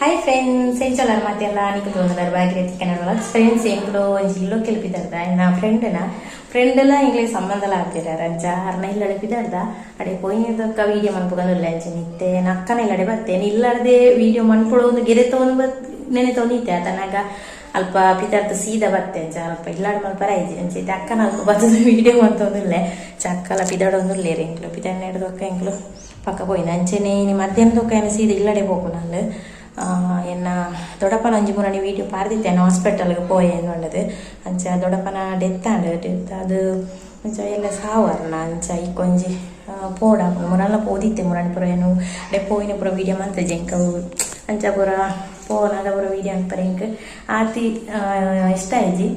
Hi friends, ಎಂಚಲರ್ ಮಾತೆಲ್ಲ? ನಿಕು ತೋಂದರ್ Bhagirathi Kannada. Friends, ಎಂಕ್ಲು ಒಂಜಿ ಇಲ್ಲೋ ಕೆಲ್ಪಿದರ್ದ ಎನ್ನ ಫ್ರೆಂಡ್ನ ಫ್ರೆಂಡ್ ಎಲ್ಲ ಎಂಕ್ಲೆಗ್ ಸಂಬಂಧಲ ಆತಿರ. ಅಂಚ ಅರ್ನ ಇಲ್ಲಡೆ ಪಿದರ್ದ. ಅಡೆ ಪೋಯಿನದೊಕ್ಕ ವೀಡಿಯೋ ಮನ್ಪುಗಂದುಲ್ಲೆ. ಅಂಚ ನಿತ್ತೆ ಅಕ್ಕನ ಇಲ್ಲಡೆ ಬತ್ತೇನೆ. ಇಲ್ಲಡದೆ ವೀಡಿಯೋ ಮನ್ಪೊಡು ಒಂದು ಗೆರೆ ತಗೊಂಡು ನೆನೆ ತೊಂದಿತ್ತೆ ಆತನಾಗ ಅಲ್ಪ ಪಿದರ್ದ ಸೀದಾ ಬತ್ತೆ. ಅಂಚ ಅಲ್ಪ ಇಲ್ಲಾಡ್ ಮಲ್ಪರ ಐಜಿ. ಅಂಚ ಇತ್ತೆ ಅಕ್ಕನ ಅಲ್ಪ ಬತ್ತದ ವೀಡಿಯೋ ಮಂತೊಂದುಲ್ಲೆ. ಚಕ್ಕಲ ಪಿದಡೊಂದುಲ್ಲೇರು. ಎಂಕ್ಲು ಪಿದಡ್ನ ಹಿಡ್ದೊಕ್ಕ ಎಂಕ್ಲು ಪಕ್ಕ ಪೋಯಿನ. ಅಂಚೆನೆ ಇನಿ ಮಧ್ಯಾಹ್ನದೊಕ್ಕ ಏನ ಸೀದಾ ಇಲ್ಲಡೆ ಪೋಪುನಲ್ಲು. ಎನ್ನ ದೊಡ್ಡಪ್ಪನ ಒಂಜಿ ಮುರಣಿ ವೀಡಿಯೋ ಪಾರ್ದಿತ್ತೇನೆ, ಹಾಸ್ಪಿಟಲ್ಗೆ ಪೋಯೆ ಅಂದ್. ಅಂಚ ದೊಡ್ಡಪ್ಪನ ಡೆತ್ ಆಂಡ್. ಡೆತ್ ಅದು ಅಂಚ ಎಲ್ಲ ಸಾವರ್ನ. ಅಂಚ ಇಕ್ಕೊಂಜಿ ಪೋಡ ಮುರಲ್ಲ ಪೋದಿತ್ತೆ. ಮುರಣಿ ಪೂರ ಏನು ಡೆ ಪೋಯಿನ ಪೂರ ವೀಡಿಯೋ ಮಂತಜೆ ಎಂಕ. ಅಂಚ ಪೂರ ಪೋನಾಗ ಪೂರ ವೀಡಿಯೋ ಅನ್ಪರೆ ಎಂಕ್ ಆತಿ ಇಷ್ಟ ಆಯ್ಜಿ.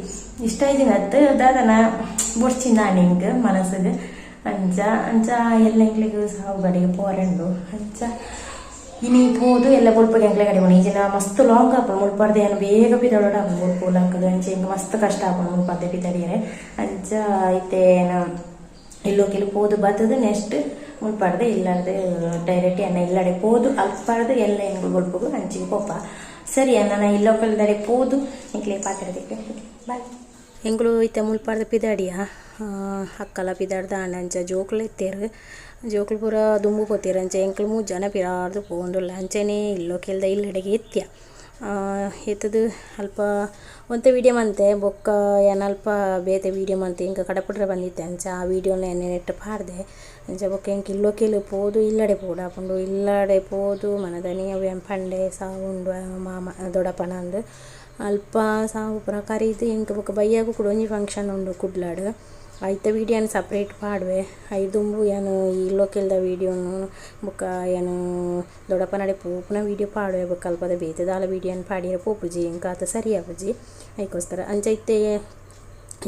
ಇಷ್ಟ ಆಯ್ಜಿ ಅತ್ತು ದಾದನ ಬೊಡ್ಚಿಂದಾಂಡ್ ಎಂಕ್ ಮನಸ್ಸಿಗೆ. ಅಂಚ ಅಂಚ ಎಲ್ಲ ಎಂಕ್ಲೆಗ್ ಸಾವು ಕಡೆಗೆ ಪೋರೆಂಡು. ಅಂಚ ಇನಿ ಪೋದು ಎಲ್ಲ ಬೊಲ್ಪುಗೆ ಎಂಕ್ಲೆ ಕಡೆ ಈ ಜನ ಮಸ್ತ್ ಲಾಂಗ್ ಆಪುಂಡು. ಮುಲ್ಪರ್ದೆ ಏನು ಬೇಗ ಪಿದಡೋಡು ಆಪುಂಡು ಬೊಲ್ಪು ಲಕ್ಕದು. ಅಂಚ ಎಂಕ್ ಮಸ್ತ್ ಕಷ್ಟ ಆಪುಂಡು ಮುಲ್ಪರ್ದೆ ಪಿದಡಿಯರೆ. ಅಂಚ ಇತ್ತೆ ಏನು ಇಲ್ಲೋ ಕೆಲವು ಪೋದು ಬತ್ತದು. ನೆಕ್ಸ್ಟ್ ಮುಲ್ಪರ್ದೆ ಇಲ್ಲಾರ್ದೆ ಡೈರೆಕ್ಟ್ ಎನ್ನ ಇಲ್ಲಡೆ ಪೋದು ಅಲ್ಪರ್ದು ಎಲ್ಲ ಎಂಗ್ಲು ಬೊಲ್ಪುಗು ಅಂಚಿಗೆ ಪೋಪ. ಸರಿ, ನನ್ನ ಇಲ್ಲೊಕ್ಕಲ್ದಡೆ ಪೋದು ಎಂಕ್ಲೆ ಪಾತೆರದಿಕ್ಕೆ. ಬಾಯ್. ಎಂಕ್ಲು ಇತ್ತೆ ಮುಲ್ಪರ್ದ ಪಿದಾಡಿಯ. ಅಕ್ಕಲ ಪಿದಾಡ್ದ ಆಂಡ. ಅಂಚ ಜೋಕುಲು ಇತ್ತೆರ್. ಜೋಕುಲು ಪೂರ ದುಂಬು ಪೋತೆರ್. ಅಂಚ ಎಂಕ್ಲು ಮೂಜಿ ಜನ ಪಿರಾರ್ದ್ ಪೋವೊಂದುಲ್ಲ. ಅಂಚನೆ ಇಲ್ಲೊಕೆಲ್ದ ಇಲ್ಲಡೆಗೆ ಎತ್ಯ. ಎತ್ತುದು ಅಲ್ಪ ಒಂತೆ ವೀಡಿಯೋ ಮಂತೆ. ಬೊಕ್ಕ ಯಾನ್ ಅಲ್ಪ ಬೇತೆ ವೀಡಿಯೋ ಮಂತೆ. ಎಂಕ್ ಕಡಪುಡ್ರೆ ಬಂದಿತ್ತೆ. ಅಂಚ ಆ ವೀಡಿಯೋನ ನೆಟ್ ಪಾಡ್ದೆ. ಅಂಚ ಬೊಕ್ಕ ಎಂಕ್ ಇಲ್ಲೊಕೆಲ್ ಪೋದು ಇಲ್ಲಡೆ ಪೋಡಾಪುಂಡು. ಇಲ್ಲಡೆ ಪೋದು ಮನದನಿ ಅವು ಯಾನ್ ಪಂಡೆ ಸಾವುಂಡು ಮಾಮ ದೊಡ್ಡಪ್ಪನ ಅಂದ್. ಅಲ್ಪ ಸಾವು ಪೂರ ಕರೀದ್ ಎಂಕ್ ಬೊಕ್ಕ ಬಯ್ಯಗ್ ಕುಡ ಒಂಜಿ ಫಂಕ್ಷನ್ ಉಂಡು ಕುಡ್ಲಡ್. ಐತ ವೀಡಿಯೋನ್ ಸಪ್ರೇಟ್ ಪಾಡುವೆ. ಐದುಂಬು ಯಾನ್ ಇಲ್ಲೊಕೆಲ್ದ ವೀಡಿಯೋನು ಬೊಕ್ಕ ಯಾನ್ ದೊಡ್ಡಪ್ಪನಡೆ ಪೋಪುನ ವೀಡಿಯೋ ಪಾಡುವೆ. ಬೊಕ್ಕ ಅಲ್ಪದ ಬೇತೆ ದಾಲ ವೀಡಿಯೋನ್ ಪಾಡಿಯರೆ ಪೋಪುಜಿ, ಎಂಕ್ ಆತ ಸರಿ ಆಪುಜಿ, ಐಕೋಸ್ಕರ. ಅಂಚ ಇತ್ತೆ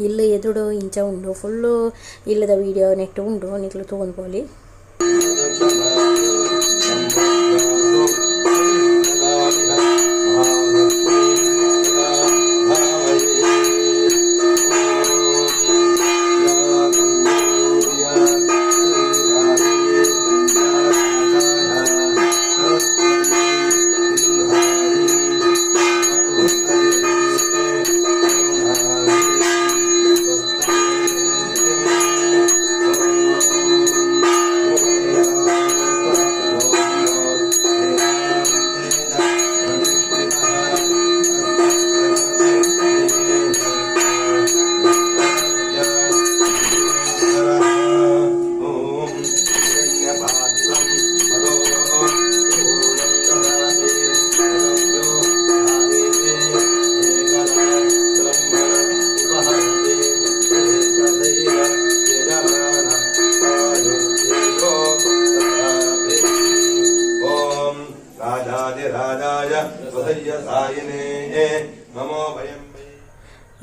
ಇಲ್ಲು ಎದುರು ಇಂಚ ಉಂಡು. ಫುಲ್ಲು ಇಲ್ಲದ ವೀಡಿಯೋ ನೆಟ್ ಉಂಡು, ನಿಕ್ಲು ತೂವೊಂದು ಪೋಲಿ.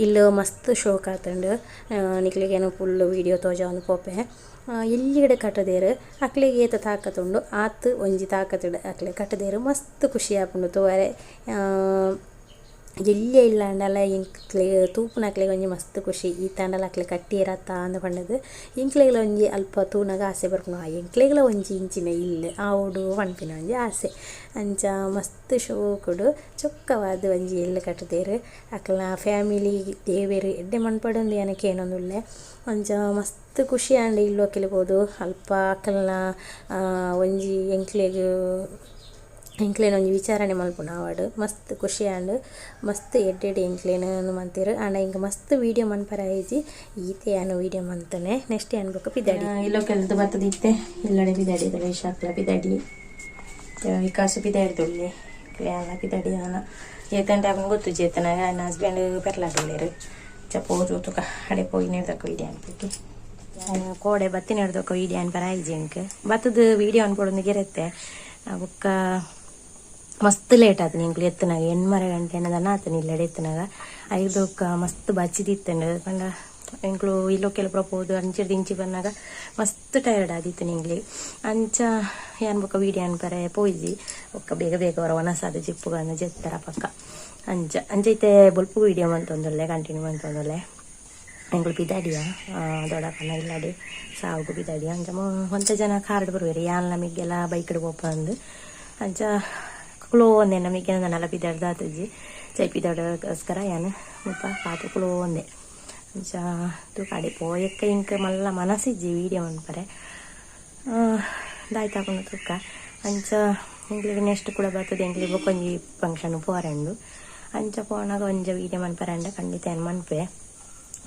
ಇಲ್ಲು ಮಸ್ತ್ ಶೋಕ್ ಆತುಂಡು. ನಿಕ್ಲೆಗೇನು ಫುಲ್ ವೀಡಿಯೋ ತೋಜಾವೊಂದು ಪೋಪೆ. ಎಲ್ಲಿಗಡೆ ಕಟ್ಟದೇರು. ಅಕ್ಲೆಗ್ ಏತ ತಾಕತ್ ಉಂಡು ಆತ್ ಒಂಜಿ ತಾಕತ್ಡ್ ಅಕ್ಲೆ ಕಟ್ಟದೇರು. ಮಸ್ತ್ ಖುಷಿ ಆಪುಂಡು ತೂವರೆ. ಎಲ್ಯ ಇಲ್ಲಾಂಡಲ ಎಂಕ್ಲೆ ತೂಪುನಕ್ಲೆಗ್ ಒಂಜಿ ಮಸ್ತ್ ಖುಷಿ. ಈತಾಂಡಲ ಅಕ್ಲೆ ಕಟ್ಟಿಯೆರತ್ತ ಅಂದ್ ಪಂಡುದು ಎಂಕ್ಲೆಗ್ಲ ಒಂಜಿ ಅಲ್ಪ ತೂನಗ ಆಸೆ ಬರ್ಪುಂಡು. ಆ ಎಂಕ್ಲೆಗ್ಲ ಒಂಜಿ ಇಂಚಿನ ಇಲ್ಲ್ ಆವೊಡು ಪನ್ಪಿನ ಒಂಜಿ ಆಸೆ. ಅಂಚ ಮಸ್ತ್ ಶೋಕುಡು ಚೊಕ್ಕವಾದ್ ಒಂಜಿ ಇಲ್ಲ್ ಕಟ್ಟುದೆರ್. ಅಕ್ಲ್ನ ಫ್ಯಾಮಿಲಿ ದೇವೆರ್ ಎಡ್ಡೆ ಮನ್ಪಡ್ ಯಾನ್ ಕೇನೊಂದುಲ್ಲೆ. ಅಂಚ ಮಸ್ತ್ ಖುಷಿ ಆಂಡ್ ಇಲ್ಲೊಕೆಲ್ ಪೋದು. ಅಲ್ಪ ಅಕಲ್ನ ಒಂಜಿ ಎಂಕ್ಲೆಗ್ ಎಂಕ್ಲೆನ ಒಂಜಿ ವಿಚಾರಣೆ ಮಲ್ಪುನ ಆವಡ್ ಮಸ್ತ್ ಖುಷಿ ಆಂಡ್. ಮಸ್ತ್ ಎಡ್ಡೆ ಎಡ್ಡೆ ಎಂಕ್ಲೆನ ಮಂತೆರ್. ಆಂಡ ಎಂಕ್ ಮಸ್ತ್ ವೀಡಿಯೋ ಮನ್ಪರೆ ಆಯಿಜಿ. ಈತೆ ಯಾನ್ ವೀಡಿಯೋ ಮಂತನೆ. ನೆಕ್ಸ್ಟ್ ಯಾನ್ ಬೊಕ್ಕ ಪಿದಡಿ ಇಲ್ಲೊಕೆಲ್ದು ಬತ್ತದಿತ್ತೆ. ಇಲ್ಲಡೆ ಪಿದಡಿ ವೈಶಾಖಲ ಪಿದಡಿ, ವಿಕಾಸು ಪಿದಡ್ದುಲ್ಲೆ, ಯಾನ್ಲ ಪಿದಡಿ. ಯಾನ ಏತಂಟ ಆಪುಂಡು ಗೊತ್ತುಜಿ. ಏತನ ಎನ್ನ ಹಸ್ಬೆಂಡ್ ಪೆರ್ಲಾಡುಲ್ಲೆರ್. ಚ ಪೋದು ತುಕ ಅಡೆ ಪೋಯಿನೆರ್ದಕ್ಕ ವೀಡಿಯೋ ಅನ್ಪುಜಿ. ಕೋಡೆ ಬತ್ತಿನೆರ್ದಕ್ಕ ವೀಡಿಯೋ ಅನ್ಪರ ಆಯಿಜಿ ಎಂಕ್. ಬತ್ತದ ವೀಡಿಯೋ ಅನ್ಪೊಡೊಂದು ಗೆರೆತ್ತೆ. ಬೊಕ್ಕ ಮಸ್ತ್ ಲೇಟ್ ಆತನ ಎಂಕ್ಲು ಎತ್ತನಾಗ. ಎಣ್ಮರ ಗಂಟೆ ಏನದನ ಆತನ ಇಲ್ಲಡೆ ಎತ್ತನಾಗ. ಐದೊಕ್ಕ ಮಸ್ತ್ ಬಚ್ಚಿದಿತ್ತಂಡು. ಪಂಡ ಎಂಕ್ಲು ಇಲ್ಲೊಕೆಲ್ ಪೂರ ಪೋದು ಅಂಚಿರ್ದ್ ಇಂಚಿ ಬನ್ನಗ ಮಸ್ತ್ ಟಯರ್ಡ್ ಆದಿತ್ತುಂಡು ಎಂಕ್ಲೆಗ್. ಅಂಚ ಯಾನ್ ಬೊಕ್ಕ ವೀಡಿಯೋ ಅನ್ಪರೆ ಪೋಯಿಜಿ. ಬೊಕ್ಕ ಬೇಗ ಬೇಗ ಹೊರ ವನಸಾದ್ ಜೆಪ್ಪುಗಂದ್ ಜೆತ್ತರ ಪಕ್ಕ. ಅಂಚ ಅಂಚ ಇತ್ತೆ ಬೊಲ್ಪುಗು ವೀಡಿಯೋ ಮಂತೊಂದುಲ್ಲೆ, ಕಂಟಿನ್ಯೂ ಮಂತೊಂದುಲ್ಲೆ. ಎಂಕ್ಲು ಪಿದಾಡಿಯ ದೊಡ್ಡಪ್ಪನ ಇಲ್ಲಡೆ ಸಾವುಗು ಪಿದಾಡಿಯ. ಅಂಚ ಒಂತೆ ಜನ ಕಾರ್ಡ್ ಬರುವೆರ್. ಯಾನ್ಲ ಮಿಗ್ಗೆಲ ಬೈಕ್ಡ್ ಪೋಪಂದ್. ಅಂಚ ಕುಲೋಂದೆ ನಮಗೆ ನಲ ಪಿದಾಡ್ದು ಆತುಜಿ ಚೈ ಪಿದಾಡೋಸ್ಕರ ಯಾನ್ ಮುಲ್ಪ ಕಾತು ಕುಲೋಂದೆ. ಅಂಚ ತೂಕ ಅಡೆ ಪೋಯಕ್ಕ ಇಂಕ ಮಲ್ಲ ಮನಸ್ಸಿಜ್ಜಿ ವೀಡಿಯೋ ಮನ್ಪರೆ ದಾಯ್ತಾಪುಂಡು ತೂಕ. ಅಂಚ ಎಂಕ್ಲೆಗ್ ನೆಕ್ಸ್ಟ್ ಕೂಡ ಬರ್ತದೆ ಎಂಕ್ಲೆಗ್ ಬೊಕೊಂಜಿ ಫಂಕ್ಷನ್ ಪೋರೆಂಡು. ಅಂಚ ಪೋನಾಗ ಒಂಜ ವೀಡಿಯೋ ಮನ್ಪರೆ ಅಂಡ ಖಂಡಿತ ಏನ್ ಮನ್ಪೆ.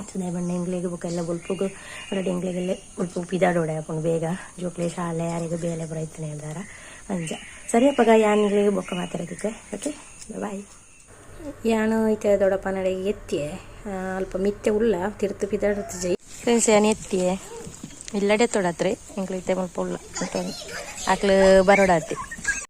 ಅಂಚ ಬಣ್ಣ ಎಂಕ್ಲೆಗ್ ಬೊಕ ಎಲ್ಲ ಬೊಲ್ಪುಗು ಆಲ್ರೆಡಿ ಎಂಕ್ಲೆಗೆಲ್ಲ ಬೊಲ್ಪುಗು ಪಿದಾಡೋಡೆ ಆಪುಂಡು ಬೇಗ ಜೋಕ್ಲೆ ಶಾಲೆ ಯಾರಿಗೂ ಬೇಲೆ ಪೂರ ಇತ್ತನೆ ಹೇಳ್ದಾರ. ಅಂಚ ಸರಿಯಪ್ಪಗ ಯಾನ್ ನಿಕ್ಲೆಗ್ ಬೊಕ್ಕ ಮಾತಾಡೋದಕ್ಕೆ. Okay bye. ಯಾನು ಇತ್ತೆ ದೊಡ್ಡಪ್ಪನಡೆಗೆ ಎತ್ತಿಯೆ ಅಲ್ಪ ಮಿತ್ತೆ ಉಲ್ಲ ತಿರ್ತು ಪಿದಾಡ್ತಿಜಿ ಫ್ರೆಂಡ್ಸ್. ಯಾನ್ ಎತ್ತಿಯೆ ಇಲ್ಲಡೆ ತೊಡತ್ರಿ ಎಂಕ್ಲು ಇತ್ತೆ ಮುಲ್ಪ ಉಲ್ಲ ಆಕ್ಲು ಬರೋಡಾತಿ.